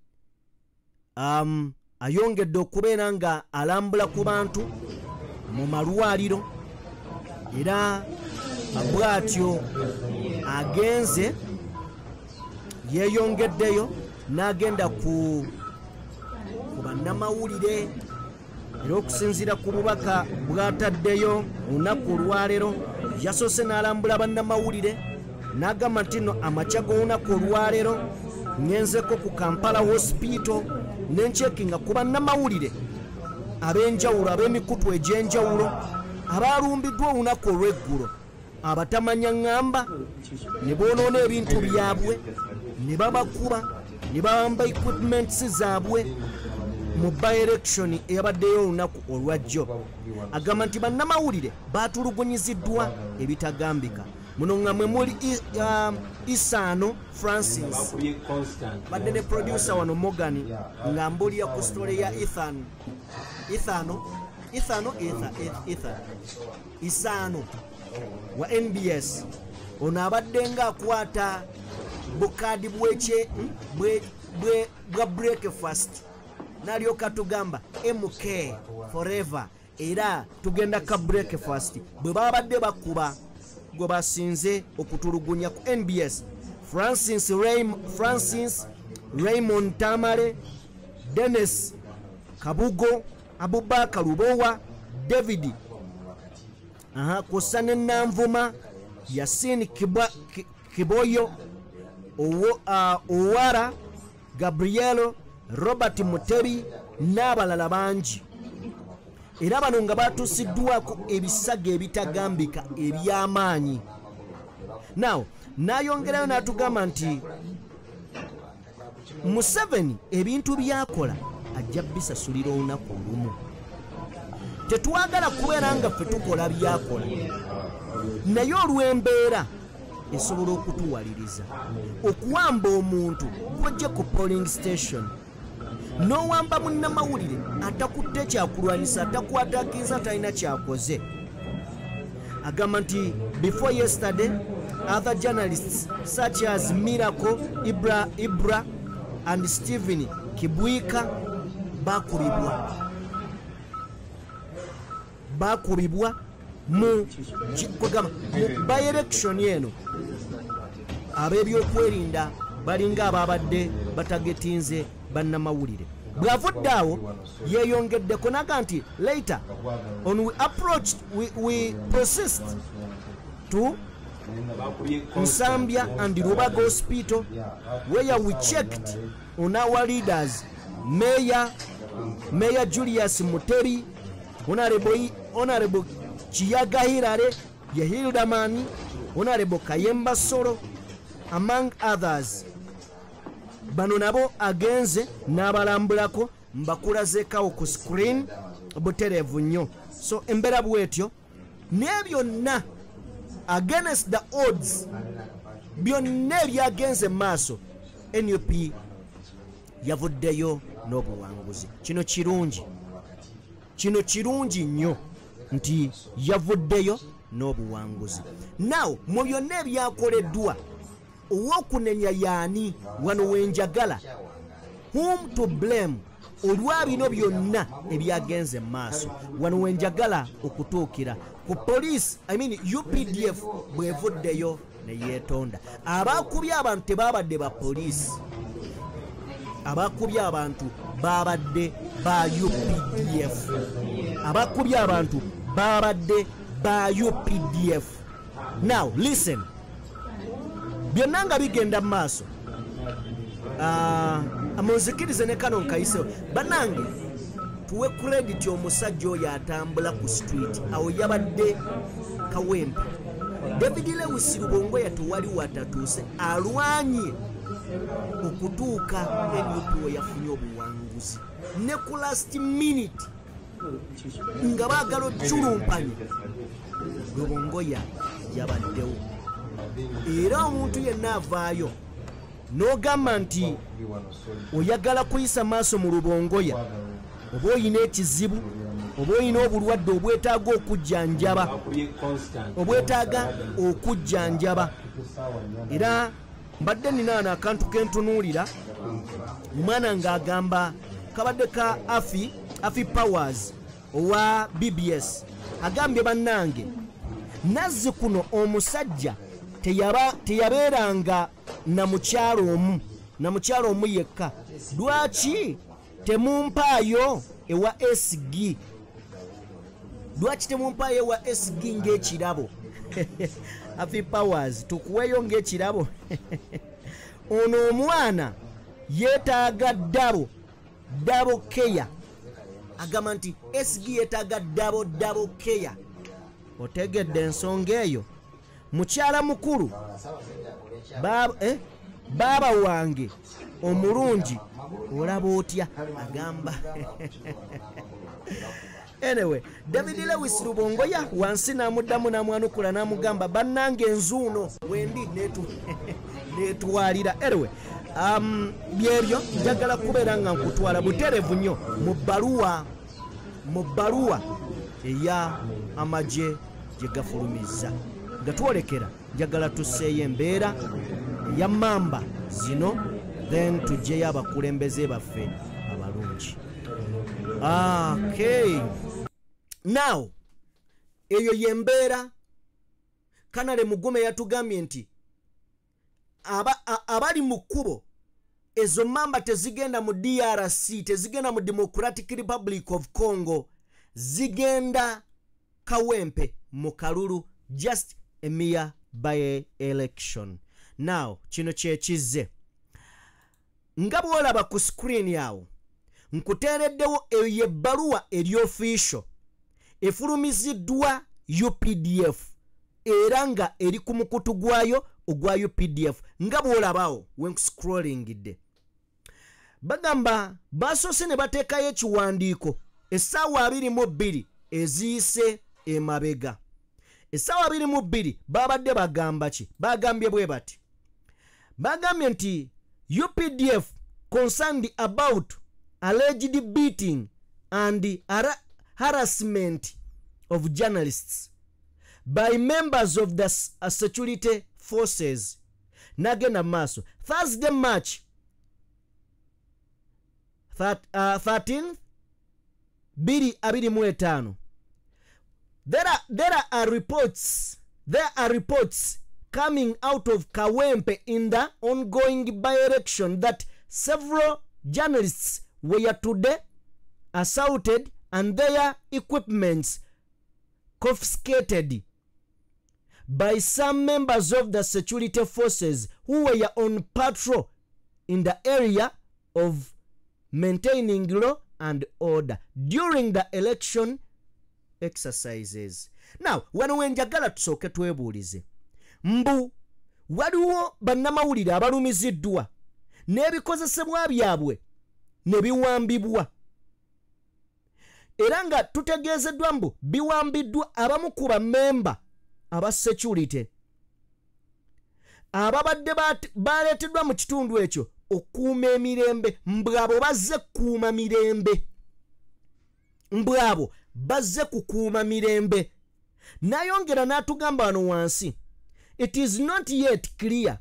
ayongedde okubeera nga alambula ku bantu mu malwaliro, era bw'atyo agenze yeeyongeddeyo n'agenda ku bannamawulire. Era okusinziira ku bubaka bw'ataddeyo olunaku olwaleero, yasoose n'alambula bannamawulire n'agamba nti nno amakya g'olunaku olwaleero ngenzeko ku Kampala Hospital ne ncekinga ku bannamawulire ab'enjawulo, ab'emikutu egy'enjawulo abaalumbiddwa olunaku olw'eggulo, abatamanya ŋŋamba ne boonoona ebintu byabwe, ne babakuba, ne bawamba equipments zaabwe mu by-election eyabaddeyo olunaku olwajjo. Agamba nti bannamawulire baatulugunyiziddwa ebitagambika. Muno nga mwe muli Isaano Francis, badde ne producer wano Morgan nga mbulira ku story ya Ethan Ithano Ithano Ethan Isaano wa NBS. Ono abadde nga akwata bukaadi bwekye bwa breakfast n'alyoka tugamba MK forever, era tugenda ka breakfast. Bwe babadde bakuba gwe basinze okutulugunya ku NBS, Francis Raymond Tamale, Dennis Kabugo, Abubakar Lubowa, David kwossa ne Nanvuma, Yasin Kiboyo, Owara Gabrielo, Robert Mutebi, N'abalala bangi. Era bano nga batuusiddwako ebisago ebitagambika eby'amaanyi. Now n'ayongerayo n'atugamba nti Museveni ebintu by'akola ajja bisasulira olunaku olumu. Tetwagala kubeera nga ffe tukola by'akola, naye olw'embeera esobola okutuwaliriza okuwamba omuntu gw'ojje ku polling station n'owamba munnamawulire atakutte kyakulwanyisa, atakwatakinza, talina kyakoze. Agamba nti before yesterday other journalists such as Miracle Ibra Ibra and Stephen Kibwika bakubibwa mu kugamba mu by election eno. Ab'ebyokwerinda balinga ababadde batagetinze bannamawulire. Bw'avudde awo yeeyongeddeko naga nti later on we approached we persist to Nsambya and Rubaga Hospital where we checked on our leaders, Mayor Julius Mutebi, Honorable Kiyaga Hirare, Yehildamani, Honorable Kayemba Solo, among others. Bano nabo agenze n'abalambulako, mbakulazeekawo ku screen butereevu nnyo. So embeera bwetyo naye byonna against the odds, byonna ebyagenze mu maaso, NUP yavuddeyo n'obuwanguzi. Kino kirungi, kino kirungi nnyo nti yavuddeyo n'obuwanguzi. Now mu byonna ebyakoleddwa, ow'okunenya yaani? Wano wenjagala whom to blame olwa bino byonna ebyagenze mu maaso. Wano wenjagala okutuukira ku police, I mean UPDF bwevuddeyo ne yeetonda. Abakubye abantu tebabadde ba poliisi, abakubye abantu babadde ba UPDF, abakubye abantu babadde ba UPDF. Now listen, byonna nga bigenda mu maaso, munzikirize ne kano nkayisewo. Bannange, tuwe credit omusajja oyo atambula ku street awo yabadde Kawempe, David Lewis Rubongoya, tewali watatuuse, alwanye okutuuka NUP we yafunye obuwanguzi ne ku last minute nga baagala occulumpanya, Rubongoya yabaddewo. Era omuntu yenna avaayo n'ogamba nti oyagala kuyisa maaso mu Rubongoya, oba oyina ekizibu, oba oyina obulwadde obwetaaga okujjanjaba, obwetaaga okujjanjaba. Era mbadde nina akantu kentunuulira, omwana ng'agamba kabadde ka Afi Powers owa BBS, agambye bannange nazzi kuno omusajja teyabeeranga na mukyalo omu, na mukyalo omu yekka. Lwaki temumpaayo ewa SG? Lwaki temumpaayo ewa SG ng'ekirabo? Afi Powers, tukuweeyo ng'ekirabo. Ono omwana yeetaaga double care. Agamba nti SG yeetaaga double care. Otegedde ensonga eyo? Mukyala mukulu baaba wange omulungi olaba otya? Agamba. Anyway, David Lewis Rubongoya wansi n'amuddamu n'amwanukula n'amugamba bannange enzuuno wendi netwalira. Anyway, byebyo njagala kubeera nga nkutwala buterevu nnyo mu bbaluwa eya amagye gye gafulumizza. Nga twolekera, njagala tusseeyo embeera eya mamba zino, then tugyeyo abakulembeze baffe abalungi. Okay, now eyo yembeera. Kanale Mugume yatugambye nti abali mu kkubo ezo mamba tezigenda mu DRC, tezigenda mu Democratic Republic of Congo, zigenda Kawempe mu kalulu, just a mere by election. Now kino kyekizze nga bw'olaba ku screen yawo. Nkuteereddewo eyo y'ebbaluwa eri official efulumiziddwa UPDF era nga eri ku mukutu gwayo ogwa UPDF nga bw'olabawo wenkuscrollingidde. Bagamba basoose ne bateekayo ekiwandiiko essaawa 22 eziyise emabega. Essaawa 22 babadde bagamba ki? Bagambye bwe bati, bagambye nti UPDF concerned about alleged beating and harassment of journalists by members of the security forces. Nagenda maaso, Thursday March 13 2025, there are reports coming out of Kawempe in the ongoing by-election that several journalists were today assaulted and their equipments confiscated by some members of the security forces who were on patrol in the area of maintaining law and order during the election exercises. Now, wano wenjagala tusooke twebuulize, mbu waliwo bannamawulire abalumiziddwa n'ebikozesebwa byabwe ne biwambibwa, era nga tutegeezeddwa mbu biwambiddwa abamu ku bammemba aba security ababadde baleeteddwa mu kitundu ekyo okukuuma emirembe. Mbwabo bazze kukuuma mirembe, mbwabo bazze kukuuma mirembe. Nayongera n'atugamba wano wansi, it is not yet clear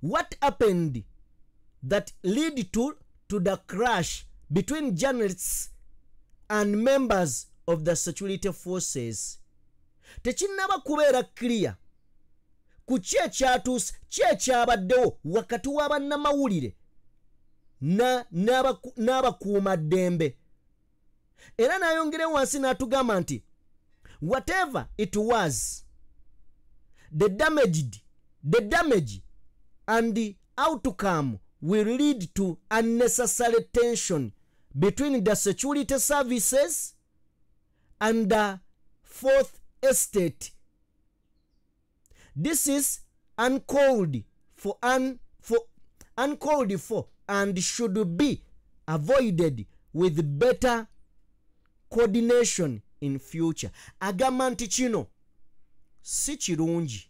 what happened that lead to the crash between journalists and members of the security forces. Tekinnaba kubeera clear ku ki ekyatuuse, ki ekyabaddewo wakati w'abannamawulire n'abakuumaddembe. Era n'ayongera wansi n'atugamba nti whatever it was, the damage and the outcome will lead to unnecessary tension between the security services and the fourth estate. This is uncalled for and should be avoided with better coordination in future. Agamba nti kino si kirungi,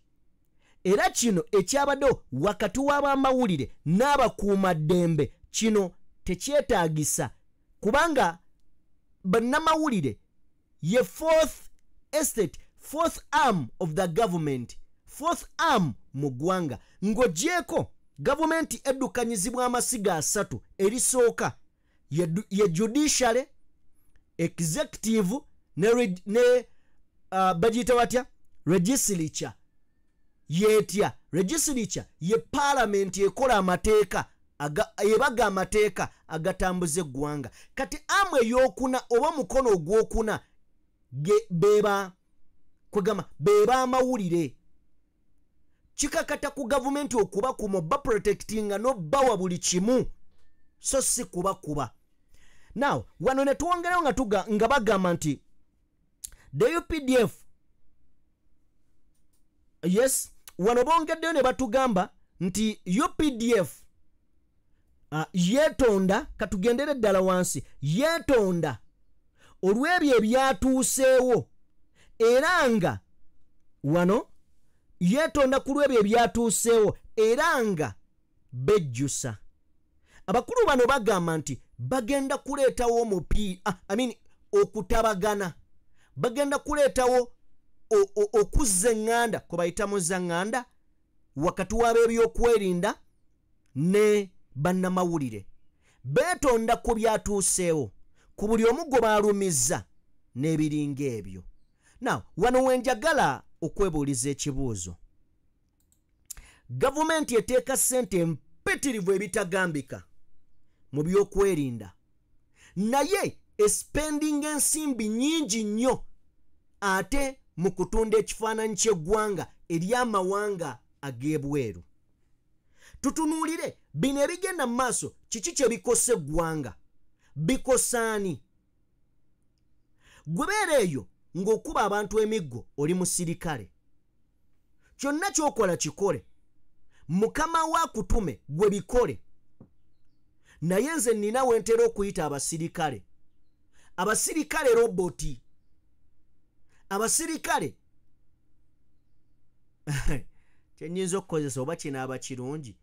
era kino ekyabaddewo wakati w'abamawulire n'abakuumaddembe kino tekyetaagisa, kubanga bannamawulire ye fourth estate, fourth arm of the government, fourth arm mu ggwanga. Ng'ogyeko gavumenti eddukanyizibwa amasiga asatu, erisooka ye judiciary, executive ne bagiyita batya, legislature. Yetya legislature ye parliament ekola amateeka, ebaga amateeka agatambuza eggwanga. Kati amu eyokuna oba mukono ogwokuna beba kwegamba beba amawulire. Kikakata ku gavumenti okubakuma oba protectinga n'obbawa buli kimu, so si kubakuba. Now wano ne tuwongerayo nga bagamba nti the UPDF, yes, wano bongeddeyo ne batugamba nti UPDF yeetonda, katugendere ddala wansi, yeetonda olw'ebyo ebyatuuseewo, era nga wano yeetonda ku lw'ebyo ebyatuuseewo era nga bejjusa. Abakulu bano bagamba nti bagenda kuleetawo omupiira, okutabagana, bagenda kuleetawo okuzza eŋŋanda kwe bayita muzzaŋŋanda wakati w'ab'ebyokwerinda ne bannamawulire. Beetonda ku byatuuseewo, ku buli omu gwe baalumizza n'ebiringa ebyo. Now wano wenjagala okwebuuliza ekibuuzo. Gavumenti eteeka ssente empitirivu ebitagambika mu byokwerinda, naye espendinga ensimbi nnyingi nnyo ate mu kutunda ekifaananyi ky'eggwanga eri amawanga ag'ebweru. Tutunuulire bino ebigenda mu maaso, kiki kye bikosa eggwanga? Bikosaani gwe beera eyo ng'okuba abantu emiggo, oli musirikale, kyonna ky'okola kikole, mukama wa akutume gwe bikole. Naye nze nina we ntera okuyita abasirikale, abasirikale roboti, abasirikale kyenyinza okukozesa oba kinaaba kirungi,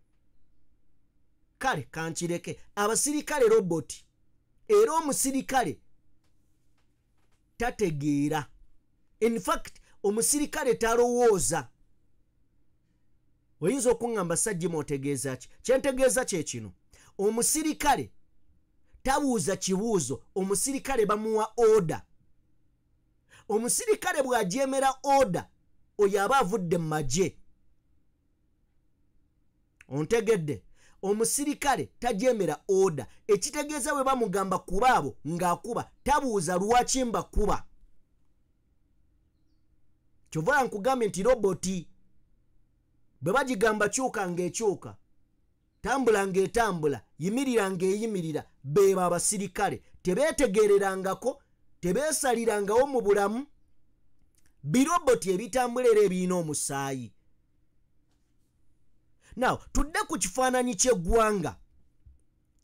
kale kankireke. Abasirikale roboti, era omusirikale tategeera, in fact omusirikale talowooza. Oyinza okuŋŋamba Sajjima otegeeza ki? Kyentegeeza kye kino, omusirikale tabuuza kibuuzo, omusirikale bamuwa order. Omusirikale bw'ajeemera order, oyo aba avudde mu magye. Ontegedde? Omusirikale tajeemera order, ekitegeeza bwe bamugamba kuba abo ng'akuba, tabuuza lwaki mbakuba. Kyova nkugambye nti roboti bwe bagigamba kyuka ng'ekyuka, tambula ng'etambula, yimirira ng'eyimirira. Beeba abasirikale tebeetegererangako, tebeesalirangawo mu bulamu, biroboti ebitambula era ebirina omusaayi. Now tudde ku kifaananyi ky'eggwanga.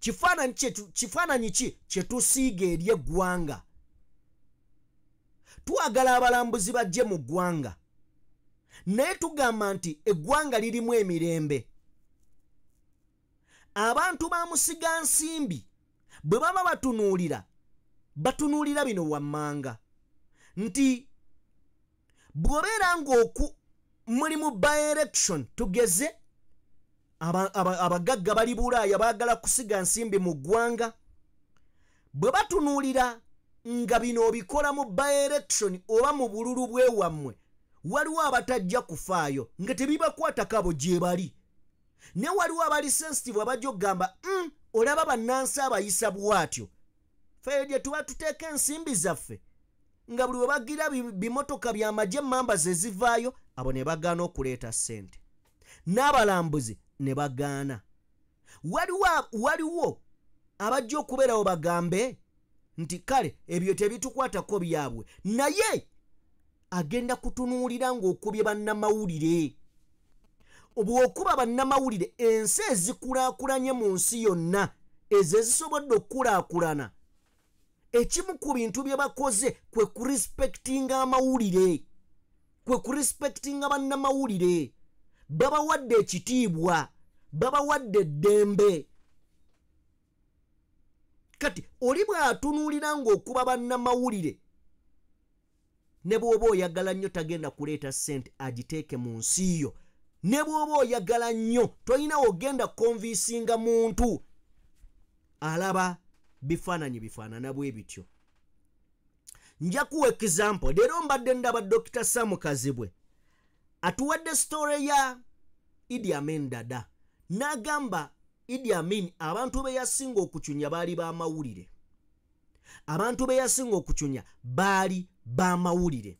Kifaananyi ki kye tusiiga eri eggwanga? Twagala abalambuzi bajje mu ggwanga, naye tugamba nti eggwanga lirimu emirembe. Abantu ba musigansimbi bwe baba batunuulira, batunuulira bino wammanga nti bw'obeera ng'oku muli mu by-election, tugeze abagagga bali Bulaaya baagala kusiga nsimbi mu ggwanga, bwe batunuulira nga bino obikola mu by-election oba mu bululu bwewammwe, waliwo abatajja kufaayo nga tebibakwatako, abo gye bali. Ne waliwo abali sensitive abajja okugamba, olaba bannansi abayisa bw'atyo, ffe gye tuba tuteeka ensimbi zaffe nga buli we bagira bimotoka by'amagye emmamba ze zivaayo, abo ne bagaana okuleeta ssente, n'abalambuzi ne bagaana. Waliwo abajja okubeerawo bagambe nti kale ebyo tebitukwatako byabwe, naye agenda kutunuulira ng'okubye bannamawulire. Bw'okuba bannamawulire, ensi ezikulaakulanye mu nsi yonna, ezo ezisobodde okukulaakulana, ekimu ku bintu bye bakoze kwe kurespectinga amawulire, kwe kurespectinga bannamawulire. Babawadde ekitiibwa, babawadde eddembe. Kati oli bw'atunuulira ng'okuba bannamawulire, ne bw'oba oyagala nnyo tagenda kuleeta ssente agiteeke mu nsi yo. Ne bw'oba oyagala nnyo tolina ogenda konvinsinga muntu alaba bifaananyi bifaanana bwe bityo. Nja kuwa example. Leero mbadde ndaba Dr. Sam Kazibwe atuwadde story ya Idi Amin Dada, n'agamba Idi Amin abantu be yasinga okucunya baali b'amawulire, abantu be yasinga okucunya baali b'amawulire.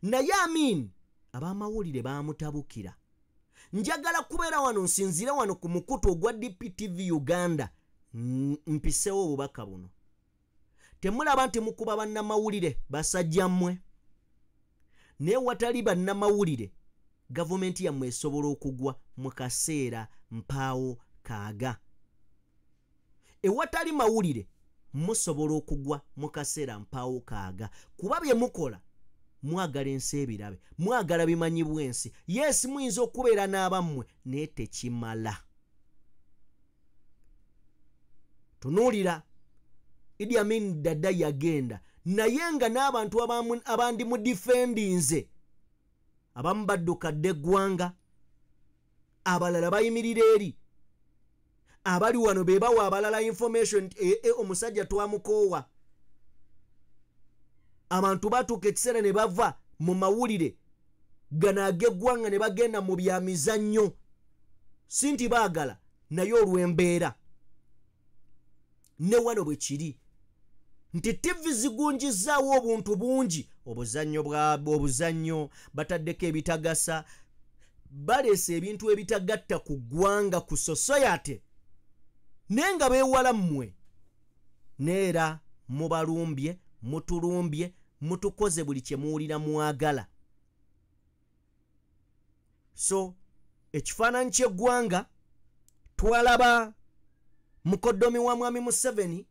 Naye Amin ab'amawulire baamutabukira. Njagala kubeera wano, nsinziire wano ku mukutu ogwa DPTV Uganda, mpisewo obubaka buno. Temulaba nti mukuba bannamawulire basajja mmwe? Naye watali bannamawulire, gavumenti yammwe esobola okugwa mu kaseera mpaawo kaaga. Ewatali mawulire musobola okugwa mu kaseera mpaawo kaaga, kuba bye mukola mwagala ensi ebirabe, mwagala bimanyibwa ensi. Yes, muyinza okubeera n'abammwe, naye tekimala. Tunuulira Idi Amin Dada yagenda, naye nga n'abantu abandi mu defendinze, abamu badduka dda eggwanga, abalala bayimirira eri, abali wano be bawa abalala information, omusajja twamukoowa. Abantu batuuka ekiseera ne bava mu mawulire gano ag'eggwanga ne bagenda mu byamizannyo, si nti baagala, naye olw'embeera. Ne wano bwe kiri nti TV zigunjizaawo obuntu bungi, obuzannyo bwabwe, obuzannyo bataddeko ebitagasa, baleese ebintu ebitagatta ku ggwanga, ku society, naye nga beewala mmwe. Neera mubalumbye, mutulumbye, mutukoze buli kye muwulira mwagala. So ekifaananyi ky'eggwanga twalaba mukoddomi wa Mwami Museveni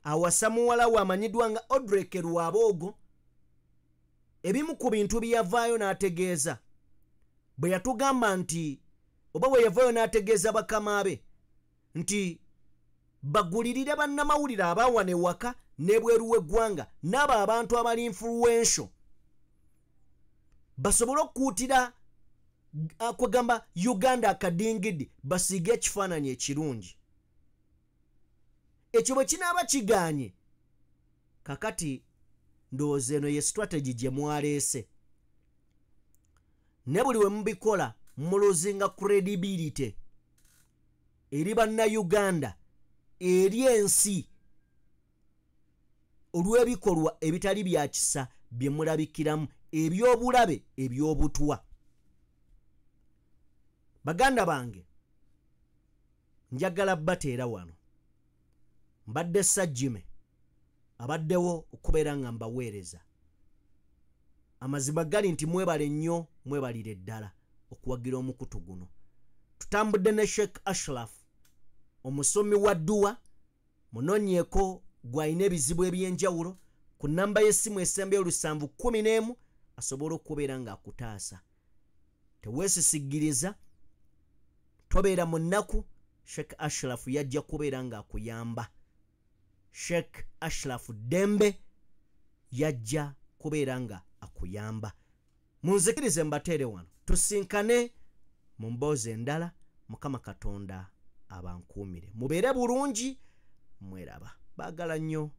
awasa muwala we amanyiddwa nga Odrek Rwabwogo. Ebimu ku bintu bye yavaayo n'ategeeza bwe yatugamba nti oba bwe yavaayo n'ategeeza bakama be nti bagulirire bannamawulire abawana ewaka n'ebweru w'eggwanga n'abo abantu abali influential basobole okukuutira kwegamba Uganda akadingidi basiige ekifaananyi ekirungi. Ekyo bwe kinaaba kigaanye, kakati ndowooza eno ye strategy gye mwaleese, ne buli we mubikola mulozinga credibility eri bannayuganda, eri ensi, olw'ebikolwa ebitali bya kisa bye mulabikiramu, eby'obulabe, eby'obutwa. Baganda bange, njagala bateera wano. Mbadde Sajjime abaddewo okubeera nga mbaweereza. Amazima gali nti mwebale nnyo, mwebalire ddala okuwagira omukutu guno. Tutambudde ne Sheikh Ashraf, omusomi wa dduwa, munonyeeko gw'alina ebizibu eby'enjawulo ku nnamba y'essimu esembyeyo 711 asobole okubeera ng'akutaasa. Teweesisigiriza, tobeera mu nnaku, Sheikh Ashraf yajja kubeera ng'akuyamba. Sheikh Ashraf Dembe yajja kubeera nga akuyamba. Munzikirize mbateere wano, tusinkane mu mboozi endala. Mukama Katonda abankuumire, mubeere bulungi, mweraba. Baagala nnyo.